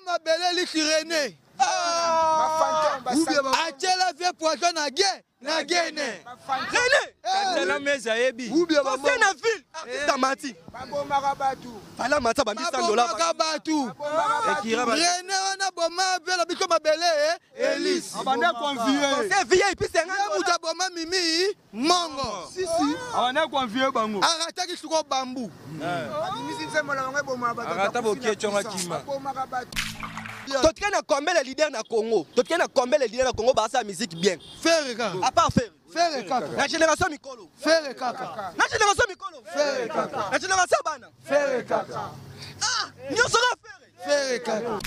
mabele lisi René. Atiela vie poison na ge na gene. René. Katala meza ayebi. Conseil na ville. Artiste amati. Babomaka bato. Fala mata bambi 100 dollars. Babomaka bato. Ekira ba René wana boma vie na biso mabele Elise. Abanda koenvie. Conseil VIP Ye 50 moto dollars. aboma Mimi Mongo. Abanda koenvie bango. Arataki siko bambu. Babimisi nzembo na bango ebomaka bato. Arata bokie tshonga kima. Babomaka bato. Totikali na combien les leaders na Congo? Totikali na combien les leaders na Congo basala musique bien? Ferre kaka. À part Ferre. Ferre kaka. Na génération mikolo. Ferre kaka. Na génération mikolo. Ferre kaka. Na génération bana. Ferre kaka. Ah, nyonso kaka Ferre. Ferre kaka.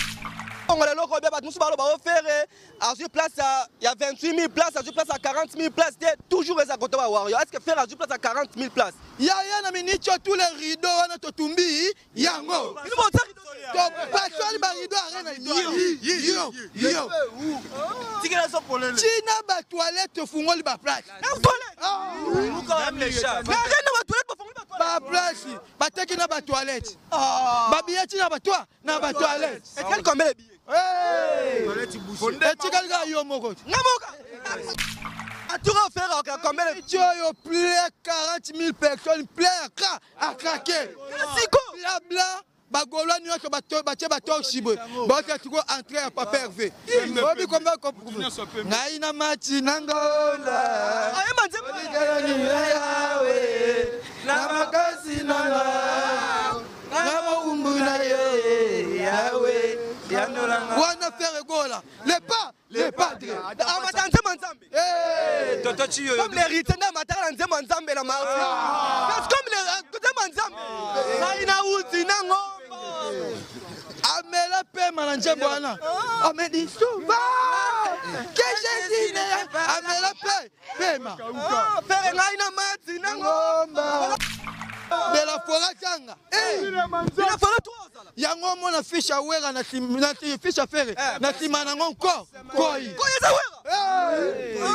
Kongo lelo ko bato mosusu baloba o Ferre azwi place ya 28 000 places, azwi place ya 40 000 places te, toujours eza koto ba Warrior. Est-ce que Ferre azwi place ya 40 000 places? Yaya na miniti oyo tous les rideaux wana totumbi yango. Bino botia rideau te. Topasoli ba rideau arena yo yo yo. Tikela so polele. Tina ba toilette tofungoli ba place. Na toilette. Même les chats. Na arena ba toilette bafongoli ba toilette. Ba place bateki na ba toilette. Ba billet tina ba toi na ba toilette. Etikali combien les billets? Etikali kaka yo moko. Nga moka. Atura Ferre oka combien les Ti oyo plein 40 000 personnes plein à craquer. Siko. Bla bla bagolwa nyonso batie batorche boye baotia sikoyo entrée ya papa Hervé. Oyebi combien ngai na mati na ngola Ayemba nzembo. Yawe na makasi nanga na mowumbu na yo Yawe wana Ferre Gola le pas le padre. Amata nzembo ya Nzambe. Eh! Toto Chiyo. Comme l'héritier nde amataka na nzembo ya Nzambe na marti. Parce comme le nzembo ya Nzambe. Ngai na uti na ngomba. Amela pema na nzembo wana amedi suva ke Jésus ne amela pe pema. Ah, Ferre ngai na mati na ngomba. Ngomba de la forêt tanga. De la forêt toi ozala. Yango omona fiche ya Wera na fiche ya Ferre na nsima nango nko koi. Koyi eza Wera.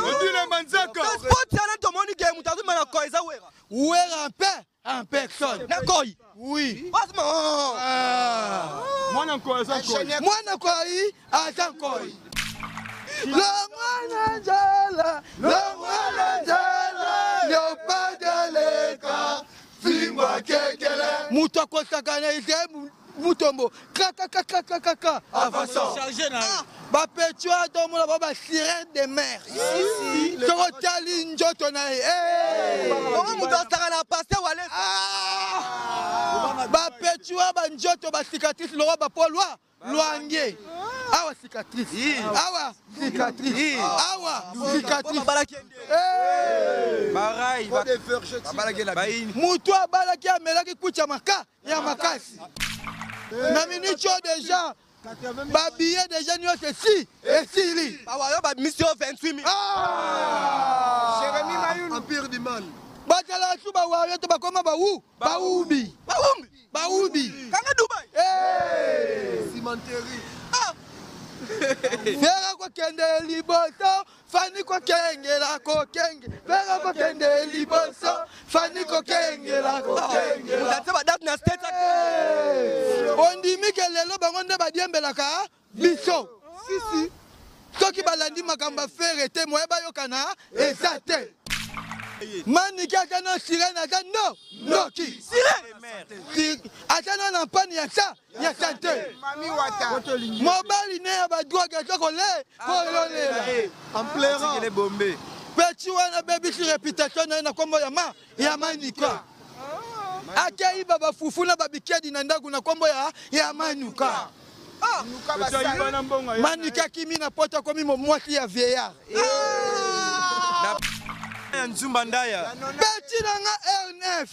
Odile Manzaka. Na sport yana tomoni ke moto azomema na koyi eza Wera. Wera mpe en personne. Na koyi. Oui. Basma. Ah. Mwana nkoyi aza nkoyi. Mwana koi aza nkoi. Longwa na nzala, longwa na nzala, leopardeleka fingwa kekele. Moto akosaka na Israel Mutombo kakakakakaka avançant. Bapetio atomona ba ba sirène de mer. Soko tali nzoto na ye. Bongo moto asaka na pasteur Walesa. Bapetio ba nzoto ba cicatrice lokola ba polwa lwange. Awa cicatrice. Awa cicatrice. Awa cicatrice. Babalaki ye nde. Barai. Baini. Moto abalaki amelaki kucha maka ya makasi. Na miniti oyo deja babillet deja nyonso esi esili. Bawayo babimisi yo 28 000. Jérémy Mayulu. Empire du mal. Bazalaka su bawario te, bakoma bawu bawubi. Bawumbi. Bawubi. Kanga Dubai. Cimenterie. Ferre kokende liboso, Fani kokengela kokenge. Ferre kokende liboso, Fani kokengela kokengela. Moto atie ba date na state. Ondimi ke lelo bango nde badiembelaka biso. Sisi. Soki balandi makambo ya Ferre te, moye bayokana eza te. Maniki aza no sirene, aza no ndoki. Sirene. Aza no na mpani ya sa ya sante. Mami Wata. Mobali ne ya badroge aza kole kololela. En pleurant. Tikele bombe. Petit wana bebisi réputation na ye na kombo ya ma ya Manika. Akei ba bafufu na babikedi na ndako na kombo ya ya Manuka. Luka basali. Bana mbongo ya. Manika akimi na poto akomi mwasi ya vieillard. Ya Nzumba Ndaya. Petit na nga R9.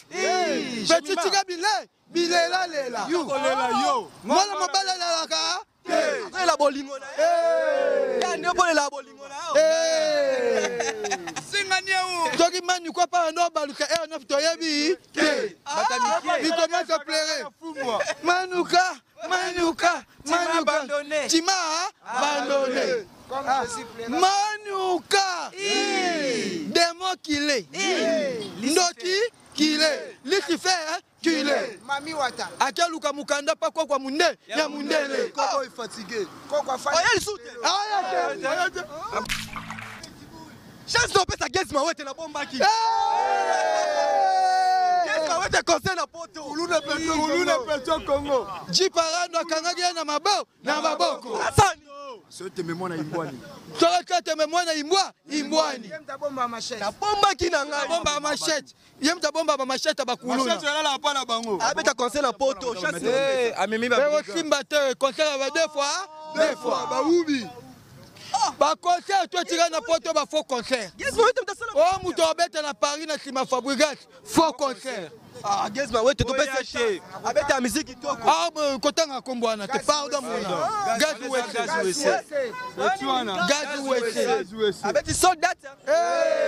Petit tika bile bilela lela. Kolela yo. Mwana mobali alelaka te. Azolela bolingo na ye. Ya nde obolela bolingo na yo. Soki Manuka mpaka ndo baluka R9 toyebi te. Il commence à pleurer. Manuka, Manuka, Manuka. abandonné. Tu m'as abandonné. Comme Jésus pleura. Manuka. Démon qu'il est. Ndoki qu'il est. Lucifer qu'il kile. Mami Wata. Akeluka mukanda pa kokwa munde ya mundele. Koko est fatigué. Koko afandi. Oya lisusu te. Aya te. Chance topesa Gaz Mawete na bombaki. Gaz Mawete concert na poto. Kuluna Petro Kuluna Petro Congo. Jiparando akangaki ye na maboko na maboko. Asani. Soki tembe mwana imbwani. Soki tembe mwana imbwa imbwani. Ye mutu abomba machette. Na bombaki na ngai. Abomba machette. Ye mutu abomba ba machette bakuluna. Machette elala pa na bango. Abeta concert na poto. Chance. Amemi ba. Ekosimba te concert ba deux fois. Deux fois ba ubi. Ba concert to tika na poto ba faux concert. Gaz Mawete mutu asala. Oh mutu abeta na Paris na sima Fabregas faux concert. Ah Gaz Mawete topesa te. Abeta musique kitoko. Ah kotanga kombo wana te pardon mona. Gaz Wese. Gaz Gaz Wese. Wese. Abeti soldat. Eh.